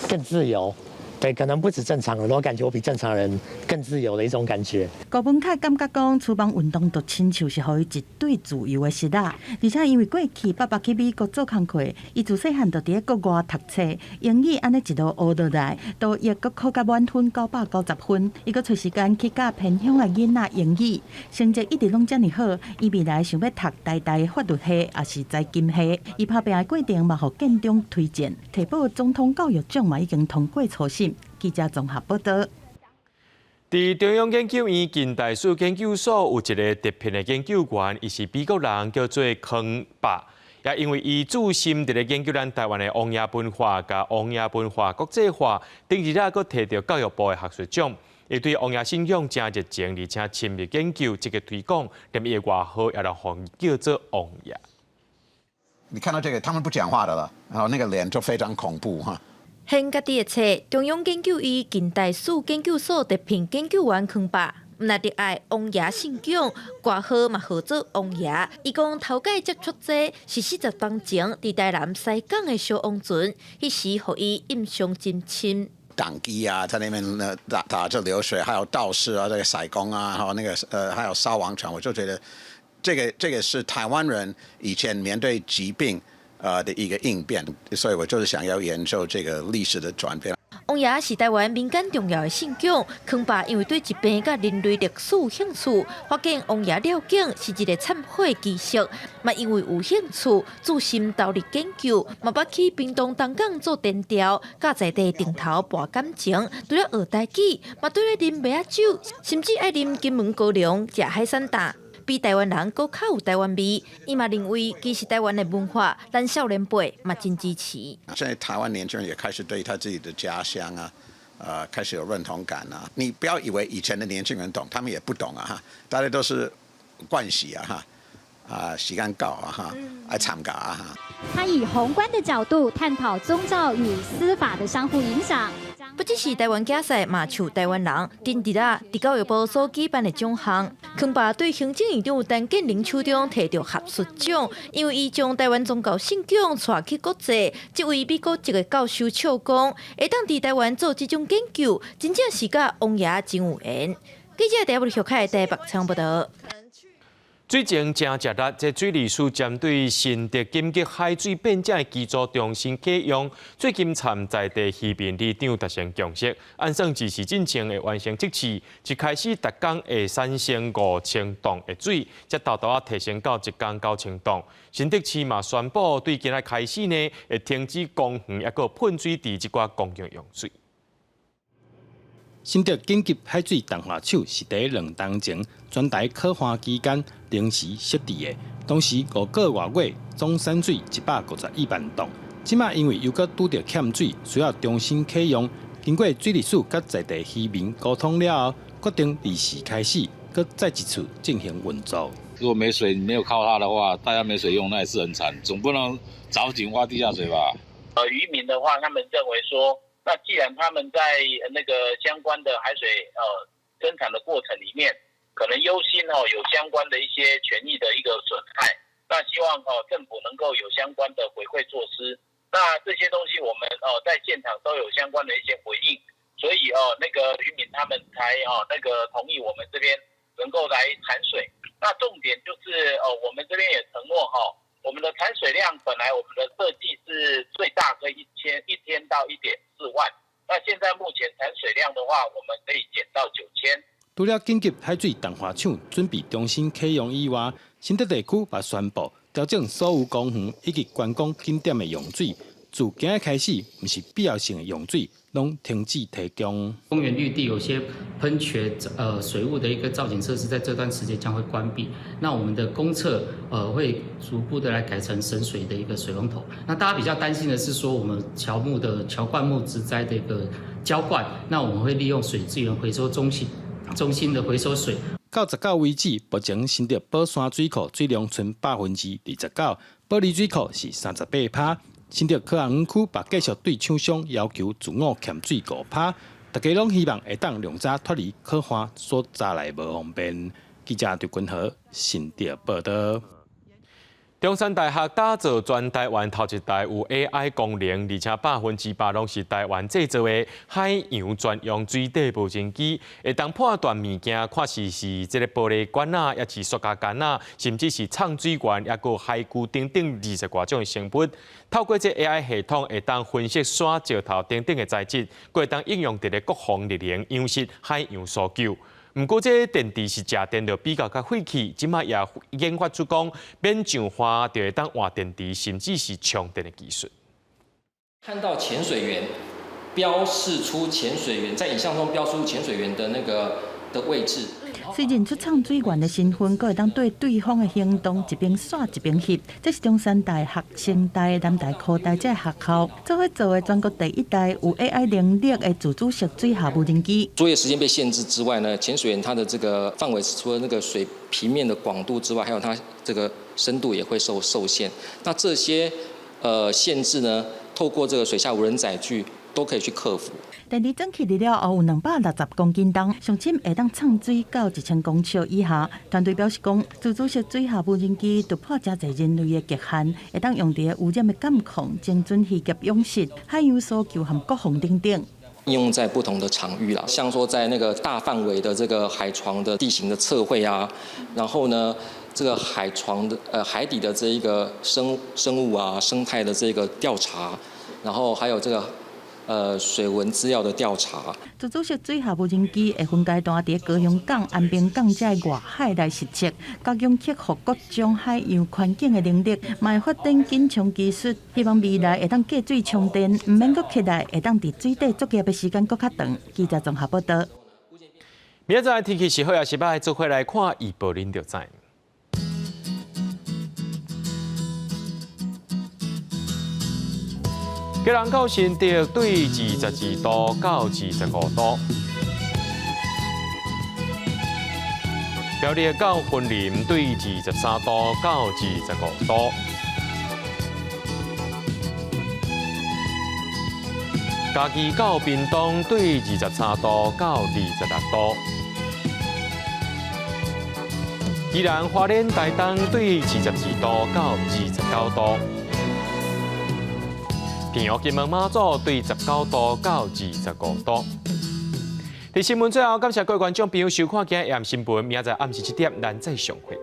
更自由。對，可能不止正常人，我感覺我比正常人更自由的一種感覺。郭文凱感覺講，廚房運動就親像是予伊一對自由的穡仔，而且因為過去爸爸去美國做工課，伊自細漢就佇咧國外讀冊，英語按呢一路學落來，多益閣考甲滿分990分。伊閣揣時間去教偏鄉的囡仔英語，成績一直攏遮爾好。伊未來想欲讀台大法律系，抑是財經系。伊拍拚的過程嘛，予建中推薦，提報總統教育獎嘛已經通過初審。記者綜合報道。佇中央研究院近代史研究所有一个特聘的研究員，伊是美國人，叫做康伯。也因為伊注心佇咧研究咱台灣的王爺文化佮王爺文化國際化，頂日仔閣摕著教育部的學術獎。伊對王爺信仰誠熱情，而且深入研究，積極推廣，連伊的外號也予人叫做王爺。你看到這個，他們不講話的了，然後那個臉就非常恐怖哈。掀家己的冊，中央研究院近代史研究所特聘研究員康伯，毋但熱愛王爺信仰，外號嘛號做王爺。伊講頭擺接觸這是40冬前，佇台南西港的小王船，彼時予伊印象真深。乩乩啊，在那邊打打著流水，還有道士啊，這個師公啊，還有那個還有燒王船，我就覺得這個是台灣人以前面對疾病的一個應變，所以我就是想要研究這個歷史的轉變。王王爺是臺灣民間重要的信仰，康爸因為對疾病佮人類歷史有興趣，發現王爺了境是一個懺悔儀式，嘛因為有興趣，自心投入研究，嘛捌去屏東東港做田調，佮在地重頭博感情，除了學台語，嘛對咧啉麥仔酒，甚至愛啉金門高粱、食海產蛋。比臺灣人閣較有臺灣味，伊嘛認為其實臺灣的文化，咱少年輩嘛真支持。現在臺灣年輕人也開始對他自己的家鄉啊，開始有認同感啊。你不要以為以前的年輕人懂，他們也不懂啊哈。大家都是慣勢啊哈，啊時間到啊哈，愛參加啊哈。他以宏觀的角度探討宗教與司法的相互影響。不只是臺灣競賽，嘛像臺灣人，頂日啊，佇教育部所舉辦的獎項，康爸對行政院長陳建仁手中提著學術獎，因為伊將臺灣宗教信仰帶去國際。這位美國籍的教授笑講，會當佇臺灣做這種研究，真正是佮王爺真有緣。記者台北小凱台北採訪報導。水情真食力，這水利署針對新竹緊急海水變井的機組重新啟用，最近參在地漁民里長達成共識，按算這時進前會完成測試，一開始逐工會產生5000噸的水，才沓沓仔提升到一工9000噸。新竹市嘛宣布，對今仔開始呢，會停止公園抑閣噴水池這寡公共用水。新竹緊急海水淡化廠是佇2冬前全台可旱期間臨時設置的，當時5個外月總產水151萬噸。這馬因為又閣拄著欠水，需要重新啟用。經過水利署佮在地漁民溝通了後，決定24開始，閣再一次進行運作。如果沒水，沒有靠它的話，大家沒水用，那也是很慘。總不能鑿井挖地下水吧？漁民的話，他們認為說，那既然他們在那個相關的海水生產的過程裡面，可能憂心哦有相關的一些權益的一個損害，那希望哦政府能夠有相關的回饋措施。那這些東西我們哦在現場都有相關的一些回應，所以哦那個漁民他們才哦那個同意我們這邊能夠來產水。那重點就是哦我們這邊也承諾哈，我們的產水量本來我們的設計是最大可以一天到1.4萬，那現在目前產水量的話，我們可以減到9000。除了緊急海水淡化廠準備重新啟用以外，新竹地區也宣布調整所有公園以及觀光景點的用水，自今仔開始，毋是必要性的用水，攏停止提供。公園綠地有些噴泉水霧的一個造景設施，在這段時間將會關閉。那我們的公廁會逐步的來改成省水的一個水龍頭。那大家比較擔心的是說，我們喬木的喬灌木植栽的一個澆灌，那我們會利用水資源回收中心的回收水。到19為止，目前新竹寶山水庫水量賰29%，保里水庫是38%。新竹科學園區嘛繼續對廠商要求自我欠水5%，大家攏希望會當量早脫離可旱所帶來無方便。記者劉君和新竹報導。中山大學打造全台灣頭一台有 AI 功能，而且100%攏是台灣製造的海洋專用水底無人機，會當判斷物件看是這個玻璃罐仔，抑是塑膠桿仔，甚至是泅水員，抑閣海龜等等20外種的生物。透過這 AI 系統，會當分析沙石頭等等的材質，閣會當應用佇咧國防綠能養殖海洋搜救。毋過，這電池是食電就比較較費氣，這馬也研發出講免上岸就會當換電池，甚至是充電的技術。看到潛水員標示出潛水員在影像中標出潛水員的那個的位置。雖認出泅水員的身份，閣會當對對方的行動一邊紲一邊翕。這是中山大學、成大、南台科大這个學校做伙做的全國第一台有 AI 能力的自主式水下無人機。作業時間被限制之外呢，潛水員他的這個範圍除了那個水平面的廣度之外，還有它這個深度也會受限。那這些限制呢，透過這個水下無人載具都可以去克服。電池裝起了後有260公斤重，上深會當泅水到1000公尺以下。團隊表示講，自主式水下無人機突破誠濟人類的極限，會當用佇污染的監控、精準漁業養殖、海洋搜救和國防等等。應用在不同的場域啦，像說在那個大範圍的這個海床的地形的測繪啊，然後呢，這個海床的海底的這一個生物啊生態的這個調查，然後還有這個。水文資料的調查。自主式水下無人機會分階段佇高雄港、安平港這外海來實測，加強克服各種海洋環境的能力，嘛會發展緊衝技術，希望未來會當隔水充電，毋免閣起來，會當佇水底作業的時間閣較長。記者綜合報道。明仔載天氣是好抑是䆀，做伙來看預報，恁就知。基隆到新竹對22度到25度，苗栗到雲林對23度到25度，嘉義到屏東對23度到26度，宜蘭花蓮台東對22度到29度。平湖金門馬祖對19度到25度。佇新聞最後，感謝各位觀眾朋友收看今日的新聞，明仔載暗時7點，咱再相會。